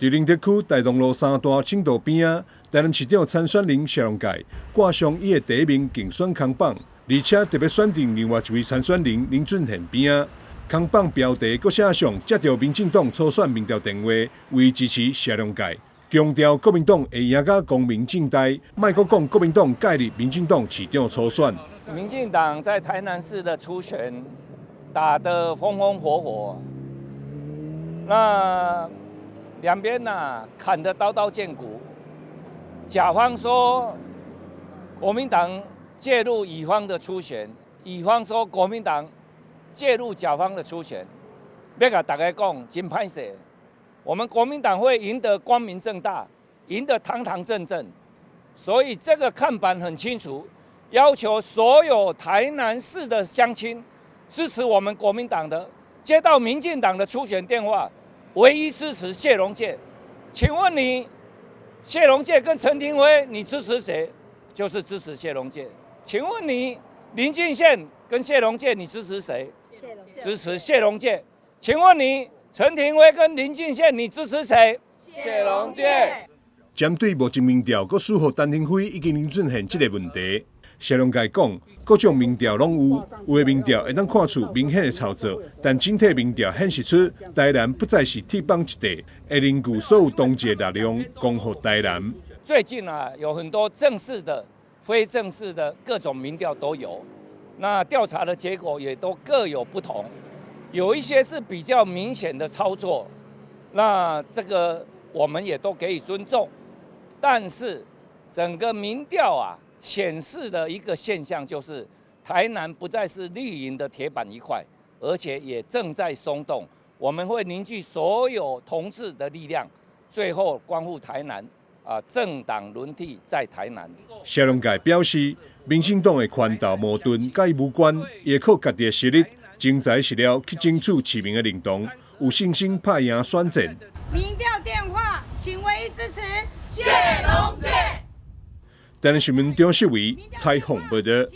佇寧德區大同路三段省道邊仔，台南市長參選人謝龍介掛上伊的第一名競選空榜，而且特別選佇另外一位參選人林俊憲邊仔。空榜標題閣寫上接著民進黨初選民調電話為支持謝龍介，強調國民黨會贏甲光明正大，莫閣講國民黨介入民進黨市長初選。民進黨在台南市的初選打得風風火火，那兩邊吶砍得刀刀見骨。甲方說國民黨介入乙方的初選，乙方說國民黨介入甲方的初選。欲共大家講，真歹勢，我們國民黨會贏得光明正大，贏得堂堂正正。所以這個看板很清楚，要求所有台南市的鄉親支持我們國民黨的，接到民進黨的初選電話，唯一支持謝龍介。請問你謝龍介跟陳亭妃，你支持誰？就是支持謝龍介。請問你林俊憲跟謝龍介，你支持誰？支持謝龍介。請問你陳亭妃跟林俊憲，你支持誰？謝龍介。針對目前民調閣輸予陳亭妃以及林俊憲這個問題，謝龍介講，各種民調攏有，有的民調會當看出明顯的操作，但整體民調顯示出台南不再是鐵板一塊，會凝聚所有同志的力量，光復台南。最近啊，有很多正式的、非正式的各種民調都有，那調查的結果也都各有不同，有一些是比較明顯的操作，那這個我們也都給予尊重，但是整個民調啊，顯示的一個現象就是，台南不再是綠營的鐵板一塊，而且也正在鬆動。我們會凝聚所有同志的力量，最後光復台南。啊，政黨輪替在台南。謝龍介表示，民進黨的權鬥矛盾佮伊無關，會靠家己的實力、真材實料去爭取市民的認同，有信心拍贏選戰。民調電話，請唯一支持謝龍介。台南新聞張世維採訪報道。